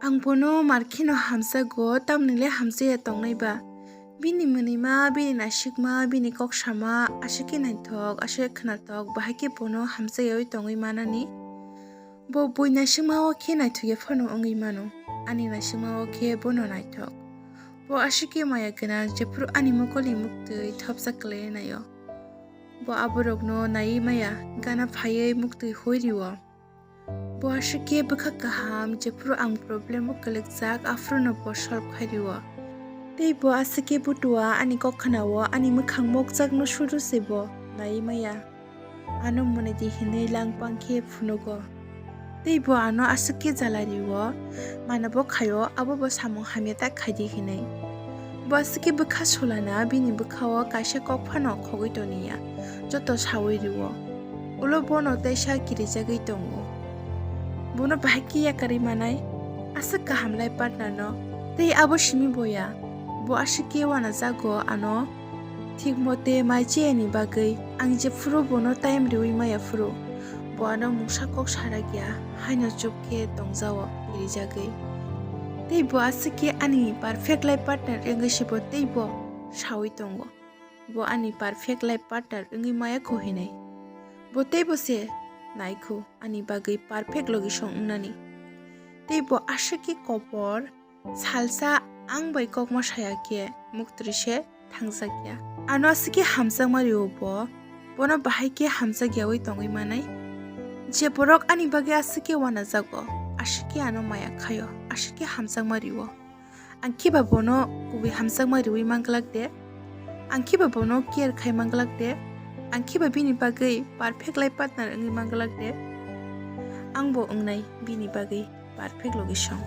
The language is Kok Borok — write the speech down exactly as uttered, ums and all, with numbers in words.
Ang bono mar kheno hamjakgo, tamni le hamjakya tongnai ba? Bini mwnwima, bini naisikma, bini kok sama, aswk khe naithok, aswk khe khwnathok, bahai khe bono hamjakyaui tongwi manani? Bo bui naisikma-o khe naithokya phano wngwi mano, ani naisikma-o khe bono naithok. Bo aswk khe maya gwnang, jephuru ani mokolni muktwi thopsa kwlai naio. Bo aborokno naiwi maya, gana phaiwi muktwi hoi rio. Bo aswk khe bwkha kaham, jephuru ang problem-o kwlwkjak, aphuruno bo solve khai rio. Tei bo aswk khe butua ani kok khwnao, ani mwkhang mokjakno suru se bo naiwi maya. Ano mwnwi di hinwi langpang khe phunugo. Tei bo ano aswk khe jala rio, mano bo khaio, abo bo samung hamya ta khai di hinwi. Bo aswk khe bwkha sulana bini bwkhao kaisa kok phano khogwi toniya, joto saui rio. Ulo bono teisa kirijagwi tongo. Bono bahai khe yakarwi manai, aswk kaham lai partner no. Tei abo simi boya, bo aswk khe uanajago ano thik mote mai cheyani bagwi. Ang jephuru bono time riui maya phuru, bo ano mungsa kok sarakya, haino chup khe tongjao kirijagwi. Tei bo aswk khe ani perfect life partner wngwi se bo tei bo saui tongo. Bo ani perfect life partner wngwi maya kho hinwi. Bo tei bo se nai kho ani bagwi perfect logi song wngnani. Tei bo aswk khe kopor, salsa ang bai kokma saya khe muktri se thangjakya. Ano aswk khe hamjakma rio bo, bono bahai khe hamjakyaui tongwi manai. Je borok ani bagwi aswk khe uanajago, aswk khe ano maya khaio, aswk khe hamjakma rio. Ang khiba bono kubui hamjakma riui manglak de, ang khiba bono care khai manglak de, ang khiba bini bagwi perfect life partner wngwi manglak de, ang bo wngnai bini bagwi perfect logi song.